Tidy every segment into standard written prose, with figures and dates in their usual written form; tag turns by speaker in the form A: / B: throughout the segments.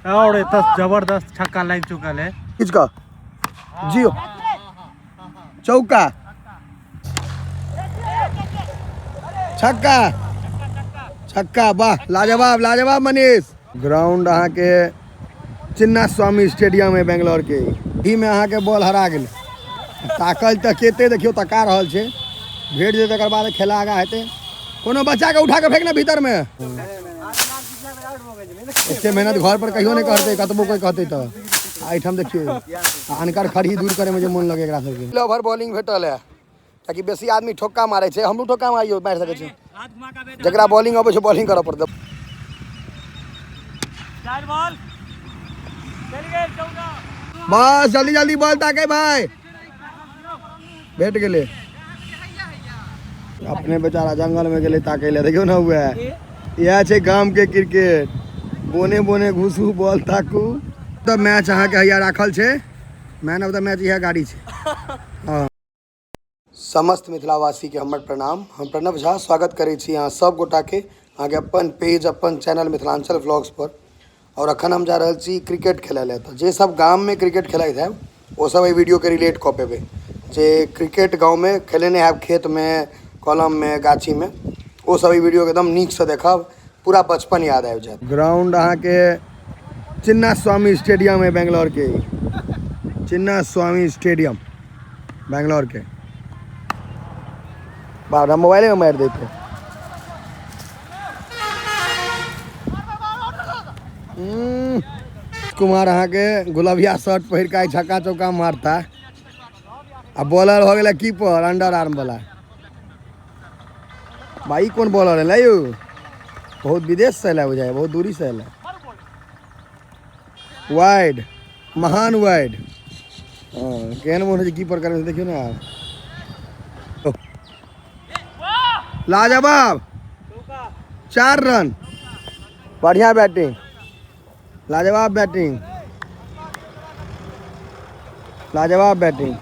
A: और एतऽ जबरदस्त छक्का लागि चुकल है।
B: खींच कऽ जियो चौका छक्का छक्का, वाह लाजवाब लाजवाब मनीष। ग्राउंड अहाँके चिन्ना स्वामी स्टेडियम है बेंगलोर के, ई में अहाँके बॉल हरा गेल। ताकल तऽ केते देखियौ तका रहल छै, भेट जेतै तकर बाद खेला आगा हेतै। कोनो बच्चा के उठा के फेंक ना भीतर में। एते मेहनत घर पर कहियो नहि करतै, कतबो कोई कहतै तऽ। एहिठाम देखियौ अनकर खड़ी दूर करे में जे मोन लगे एकरा सबके। ओवर बॉलिंग भेटल है, कियाकि बेसी आदमी ठोक्का मारै छै, हमहूँ ठोक्का मारियो मारि सकै छी। जकरा बॉलिंग अबै छै बॉलिंग करऽ पड़तै। बस जल्दी जल्दी बॉल ताके भाई, भेट गेलै। अपने बेचारा जंगल में गेलै ताकै लए, देखियौ ने हुए इएह छै गाम के क्रिकेट, बोने बोने घुसू बॉल ताकू। तऽ मैच अहाँके हैया राखल छै, मैन ऑफ the match इएह गाड़ी छै। हँ समस्त मिथिलावासीके हमर प्रणाम। हम प्रणव झा स्वागत करै छी अहाँ सब गोटाके अहाँके अपन पेज अपन चैनल मिथिलांचल व्लॉग्स पर। और अखन हम जा रहल छी क्रिकेट खेलै लए, तऽ जे सब गाममे क्रिकेट खेलाइत हैब ओ सब एहि वीडियोके रिलेट कऽ पेबै। जे क्रिकेट गाँवमे खेलेने हैब खेतमे कलममे गाछीमे, ओ सब एहि वीडियोके एकदम नीकसँ देखब, पूरा बचपन याद आबि जायत। ग्राउंड अहाँके चिन्ना स्वामी स्टेडियम है बेंगलोर के, चिन्ना स्वामी स्टेडियम बेंगलोर के। बाप रे, मोबाइले में मारि देते। कुमार अहाँके गुलाबिया शर्ट पहिर कऽ आइ छक्का चौका मारता। आ बॉलर भऽ गेलै कीपर अंडर आर्म वाला। भाई कोन बॉलर एलै यौ, बहुत विदेश से एलै बुझाइ, बहुत दूरी से एलै। वाइड, महान वाइड। हँ केहन मोन होइ छै कीपर करै देखियौ ने आब। लाजवाब 4 रन, बढ़िया बैटिंग, लाजवाब बैटिंग, लाजवाब बैटिंग।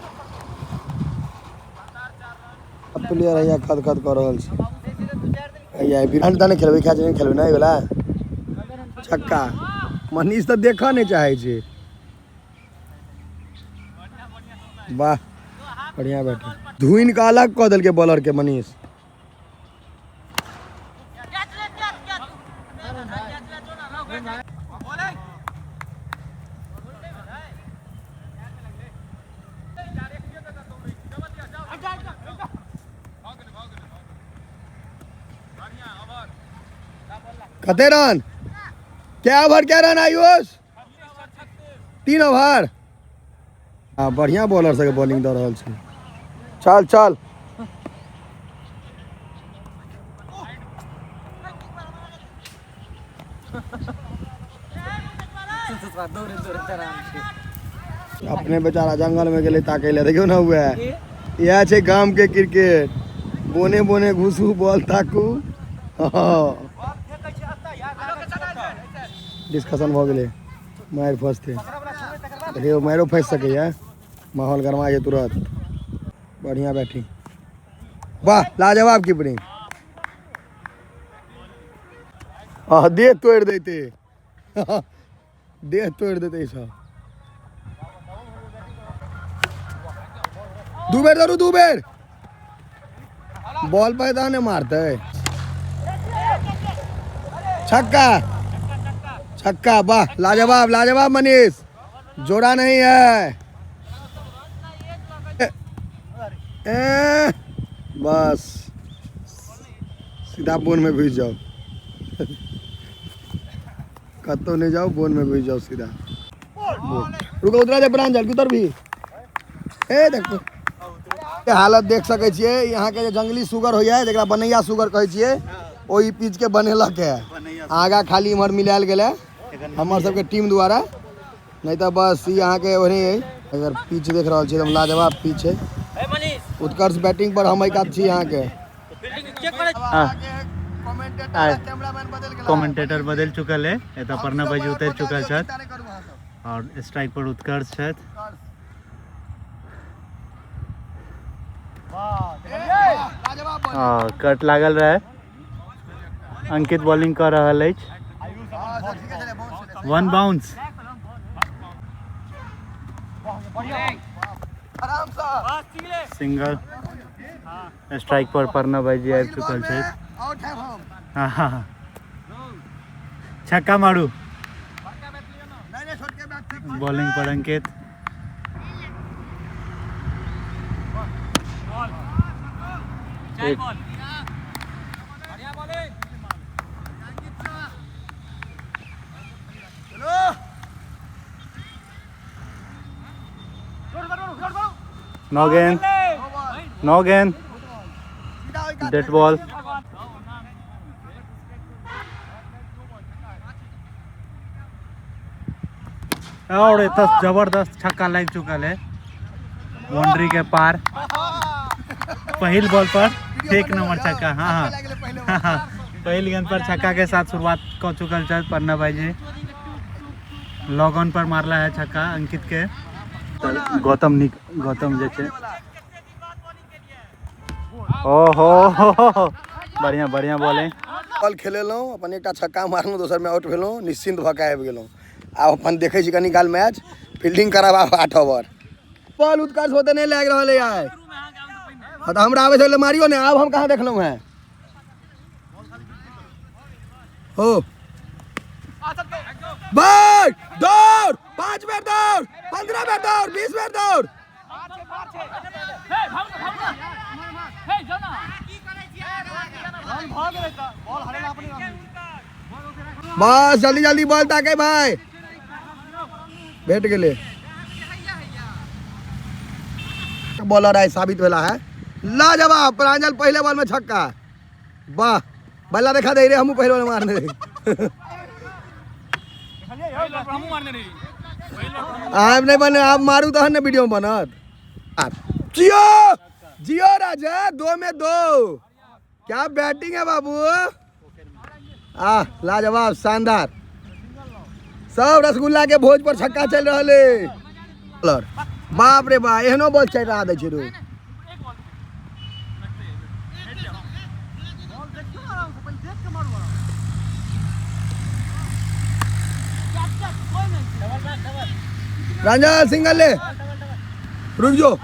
B: अब प्लेयर हैया खद खद कऽ रहल छै। हैया बिरहन तऽ नहि खेलबै, खेच नहि खेलबै ने वला छक्का। मनीष तऽ देखऽ नहि चाहै छै। वाह बढ़िया बैटिंग, धुइन कऽ अलग कऽ देलकै बॉलर के मनीष। कते रन, क्या ओवर क्या रन आयुष? 3 ओवर। हाँ बढ़िया बॉलर सबके बॉलिंग दऽ रहल छै। चल चल अपने बेचारा जंगल में गेलै ताकै लए, देखियौ ने हुए इएह छै गाम के क्रिकेट, बोने बोने घुसू बॉल ताकू। डिस्कशन भऽ गेलै, मारि फसतै, देखियौ मारियो फँसि सकैए, माहौल गरमा छै तुरंत। बढ़िया बैटिंग, वाह लाजवाब कीपरिंग। हाँ देह तोड़ि देते, देह तोड़ि देते सब। 2 बेर दौड़ू, 2 बेर बॉल पर ने मारते। छक्का छक्का, वाह लाजवाब लाजवाब मनीष, जोड़ा नहीं है। ए, बस सीधा बोन में घुस जाओ, कतौ नहीं जाओ, बोन में घुस जाओ सीधा। रुको उतरा दे प्रांजल, उतर भी। ए देखो हालत देख सकै छियै, यहाँ के जे जंगली सुगर होइए जकरा बनैया सुगर कहै छियै, ओहि पीच के बनेलक है। आगा खाली इम्हर मिलायल गेलै हमर सबके टीम द्वारा, नहीं तऽ बस ई अहाँके ओहने अइ। अगर पिच देख रहल छी एकदम लाजवाब पिच है। उत्कर्ष बैटिंग पर हम एहि कात छी अहाँके।
A: कमेंटेटर बदलि चुकल है, एतऽ प्रणव भाईजी उतरि चुकल छथि और स्ट्राइक पर उत्कर्ष छथि। हाँ कट लागल रहे, अंकित बॉलिंग कऽ रहल अछि। वन बाउंस। सिंगल। स्ट्राइक पर प्रणव भाईजी आबि चुकल छथि। हाँ हाँ, छक्का मारू। बॉलिंग पर अंकित। एक 9 गेंद, 9 गेंद, डेड बॉल। और एतऽ जबरदस्त छक्का लागि चुकल है बाउंड्री के पार। पहिल बॉल पर 1 नंबर छक्का। हाँ हाँ हाँ, पहिल गेंद पर छक्का के साथ शुरुआत कऽ चुकल छथि प्रणव भाईजी। लॉग ऑन पर मारला है छक्का अंकित के। गौतम निक गौतम जे छै। ओहो, बढ़िया बढ़िया बॉलिंग।
B: बॉल खेलेलहुँ, अपन एकटा छक्का मारलहुँ, दोसर में आउट भेलहुँ, निश्चिंत भऽ के आबि गेलहुँ। आब अपन देखै छी कनी काल मैच, फील्डिंग करब आब 8 ओवर। बॉल उत्कर्ष होते नहीं लागि रहल है यार। हाँ, तऽ हमरा आबै छलै मारियो ने, आब हम कहाँ देखलहुँ हैं। हो भाग दौड़, 5 बेर दौड़, 15 बेर दौड़, 20 बेर दौड़। बस जल्दी जल्दी बॉल ताके भाई, भेट गेलै। बॉलर आइ साबित भेला है लाजवाब। प्रांजल पहले बॉल में छक्का, वाह बल्ला देखा दे रे, हमहूँ पहले बॉल मारने रही। आब नहीं बने, आप मारू तहन ने वीडियो में बनत। जियो जियो राजा, 2 में 2, क्या बैटिंग है बाबू। आ लाजवाब शानदार, सब रसगुल्ला के भोज पर छक्का चल रहा है। बाप रे बा, एहनो बॉल चल रहा है रो। रांझा सिंगल ले, रुक जो,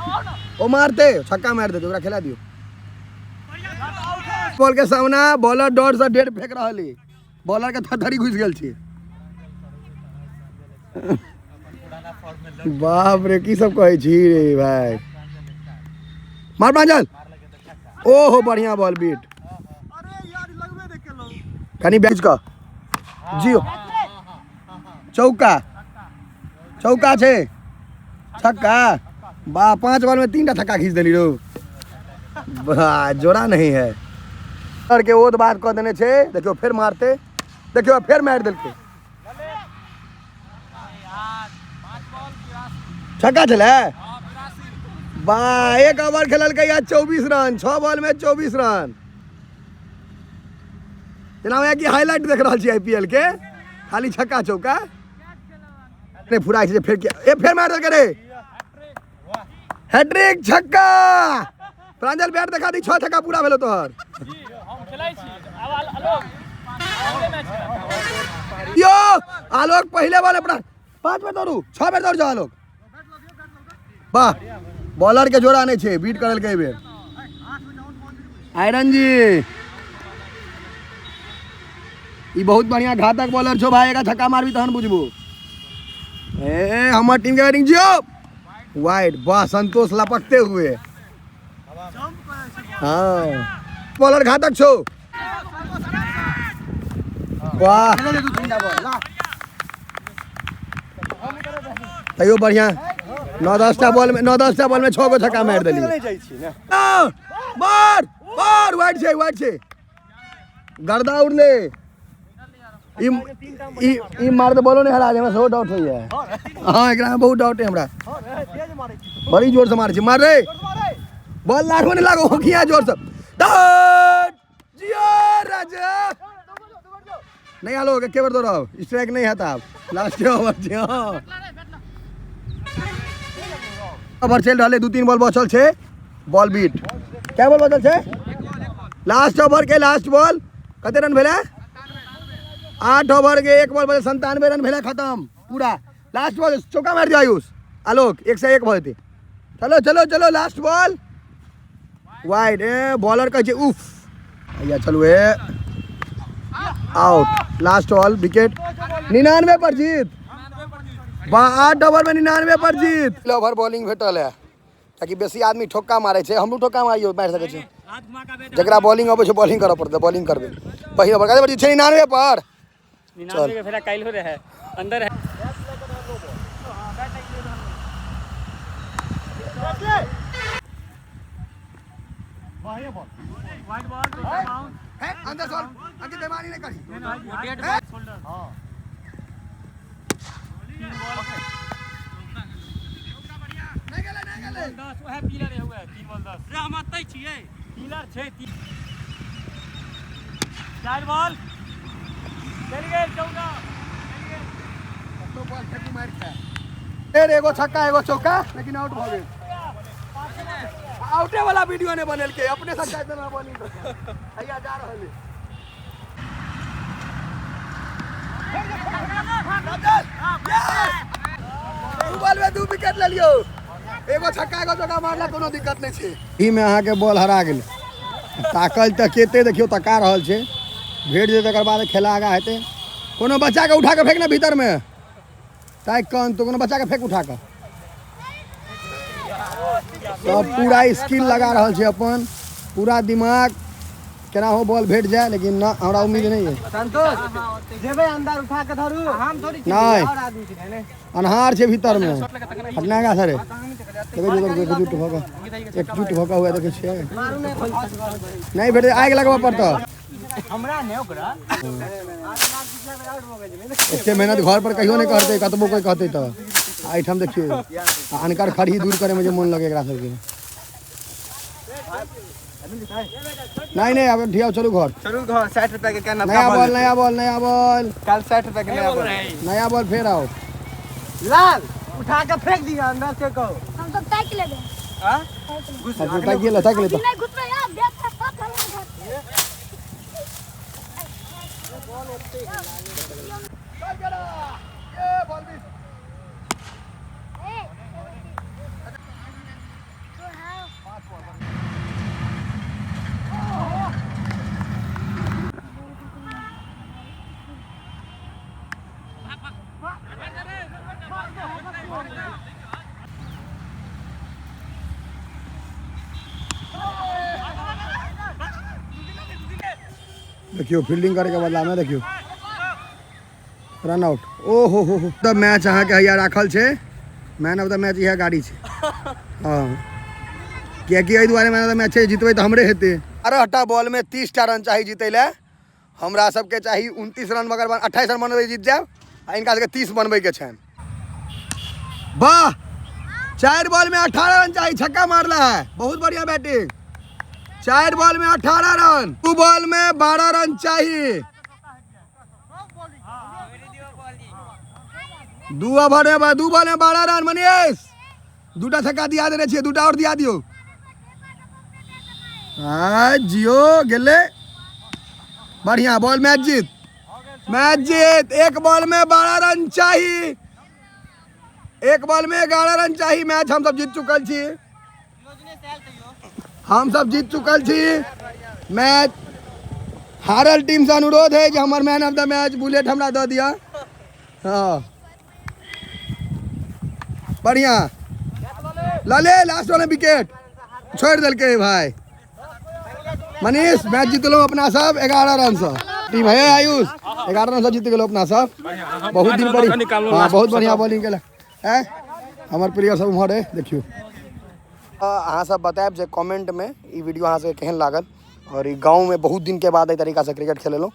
B: ओ मारते छक्का मार दे, ओकरा खेला दियो। बॉल के सामना बॉलर डॉट से 1.5 फेंक रहा है, बॉलर के थरथरी घुस गेल छी। बाप रे की सब कहै छी रे भाई। मार प्रांजल, ओहो बढ़िया बॉल बीट। कनी बैच का जियो, चौका चौका छे, छक्का। बा 5 बॉल में 3टा छक्का खींच देली रो, वाह जोड़ा नहीं है। के ओत बात कऽ देने छे, देखियो फेर मारते, देखियो फेर मारि देलकै। छक्का छलै। बा 1 ओवर खेललकै या 24 रन, 6 बॉल में 24 रन। जेना कि हाईलाइट देख रहल छी आईपीएल के, खाली छक्का चौका नहीं फुराइ छै। फेर ए फेर मारि देलकै रे, हैट्रिक छक्का। प्रांजल बैट देखा दी, 6 छक्का पूरा भेलो तोहर। यो आलोक पहले बॉल अपना 5 बेर दौड़ू, 6 बेर दौड़ जाओ आलोक। वाह बॉलर के जोड़ा नहीं छे, बीट करल के बेर। आयरन जी ई बहुत बढ़िया घातक बॉलर छो भाई, एका छक्का मारबी तहन बुझबो। ए हमर टीम के बैटिंग जियो वाइड, वाह संतोष लपकते हुए। हाँ बॉलर घातक छो, वाह तैयो बढ़िया। 9-10टा बॉल में, 9-10टा बॉल में 6 गो छक्का मारि देली। मार मार, वाइड छे वाइड छे, गर्दा उड़ले। ई ई ई मार दे बॉलो नहीं हरा दे, हमरा सेहो डाउट होइए। हाँ एकरा में बहुत डाउट है हमरा, बड़ी जोर से मारे छी, मार रे बॉल लाठो नहीं लागो, होकिया जोर से। जियो राजा, नहीं आलो के बेर दौड़ब, स्ट्राइक नहीं है आप, लास्ट ओवर छै। हाँ ओवर चलि रहलै, 2-3 बॉल बचल छै, बॉल बीट। कै बॉल बचल छै? लास्ट ओवर के लास्ट बॉल। कते रन भेलै? 8 ओवर के 1 बॉल बचल, 97 रन भेलै खत्म पूरा। लास्ट बॉल चौका मारि दियौ आयुष आलोक, 1 से 1 भऽ जेतै। चलो चलो चलो last ball wide. A bowler कहै छै उफ। भैया चलू ए आउट। लास्ट बॉल विकेट 99 पर जीत। वाह 8 ओवर में 99 पर जीत। ओवर बॉलिंग भेटल है कियाकि बेसी आदमी ठोक्का मारै छै, हमहूँ ठोक्का मारियो मारि सकै छी। जकरा बॉलिंग अबै छै बॉलिंग करऽ पड़तै, बॉलिंग करबै। पहिल ओवर कते पर जीत छै? 99 पर।
C: 99 के फेरा काल्हि हो रहे अंदर है।
B: अंदर सॉल अंकित बेमानी नहीं करी। नहीं गेलै नहीं गेलै।
C: 10 वएह पिलर है, वएह 3 बॉल 10। रे हम अतै छियै, पिलर छै 3 4 बॉल चलि गेल 14।
B: कतनो बॉल फेंकू मारि खाय। फेर एगो छक्का एगो चौका, लेकिन आउट भऽ गेल। आउटे वाला वीडियो नहीं बनेलकै, अपने से चाहे देना बॉलिंग। हैया जा रहल है। दू बॉल में 2 विकेट ले लियो, एगो छक्का एगो चौका मारला कोनो दिक्कत नहीं छै। ई में अहाँ के बॉल हरा गेल। ताकल तऽ केते देखियो तका रहल छै, भेट जेतै तकर बाद खेला आगा हेतै। कोनो बच्चा के उठा के फेंक ना भीतर में, ताकि कन तो कोनो बच्चा के फेंक उठा के। सब पूरा स्किल लगा रहल छै अपन पूरा दिमाग, केना हो बॉल भेट जाए, लेकिन ना हमरा उम्मीद नहीं है।
D: संतोष जेबै अंदर उठा के धरू, हम थोड़ी छी,
B: नहीं।
D: और आदमी छै ने।
B: अन्हार छै भीतर में। हटना का सर, देखै छियै एकजुट भऽ कऽ, एकजुट भऽ कऽ हुआ देखै छियै। नहीं भेटै, आगि लगबऽ पड़तौ।
D: हमरा नहि ओकरा।
B: एते मेहनत घर पर कहियो नहि करतै, कतबो कोइ कहतै तऽ। एहिठाम देखियौ आ अनकर खरही दूर करैमे जे मोन लगै एकरा सबके। नहीं नहीं अब ढियाओ चलू घर।
D: चलू घर, 60 रुपया के क्या
B: नया बॉल नया बॉल नया बॉल।
D: कल 60 रुपया के नया बॉल।
B: नया बॉल फिर आओ।
D: लाल उठा के फेंक दिया अंदर से कहो।
E: हम सब ताकि लेबे।
D: हां?
B: अब ताकि ले, ताकि ले तो।
E: नहीं घुसबे यार, देख के सब चल घर।
B: देखियो फील्डिंग करे के बदला में देखियो रन आउट। ओ हो हो हो। तऽ मैच अहाँ के हैया राखल छै, मैन ऑफ the match इएह गाड़ी छै। हाँ कियाकि एहि दुआरे मैन ऑफ the match छै, जितबै तऽ हमरे हेतै। 12टा बॉल में 30टा रन चाही जीतै लए, हमरा सबके चाही 29 रन, मगर 28 रन बनबै जीत जायब, आ इनका सबके 30 बनबैके छनि। वाह 4 बॉल में 18 रन चाही, छक्का मारला है, बहुत बढ़िया बैटिंग। 4 बॉल में 18 रन, 2 बॉल में 12 रन चाहिए। 2 ओवर में 2 बॉल में 12 रन। मनीष 2टा छक्का दिया देने छियै, 2टा और दिया दियौ। आ जियो गेलै, बढ़िया बॉल, मैच जीत, मैच जीत। 1 बॉल में 12 रन चाहिए, 1 बॉल में 11 रन चाहिए। मैच हम सब जीत चुकल छी, हम सब जीत चुकल छी मैच। हारल टीम से अनुरोध है कि हमर man of the match bullet हमरा दऽ दिअ। हाँ बढ़िया लले, लास्ट वाला विकेट छोड़ देलकै भाई। मनीष मैच जीतलहुँ अपना सब 11 रन से। टीम है आयुष 11 रन से जीत गेलहुँ अपना सब, बहुत दिन पर। हाँ बहुत बढ़िया बॉलिंग केलक है हमर प्लेयर सब उम्हर है। देखियो अहाँ सब बतायब जे कमेंट में ई वीडियो अहाँ सबके केहन लागल, और ई गाँव में बहुत दिन के बाद एहि तरीका से क्रिकेट खेलेलहुँ।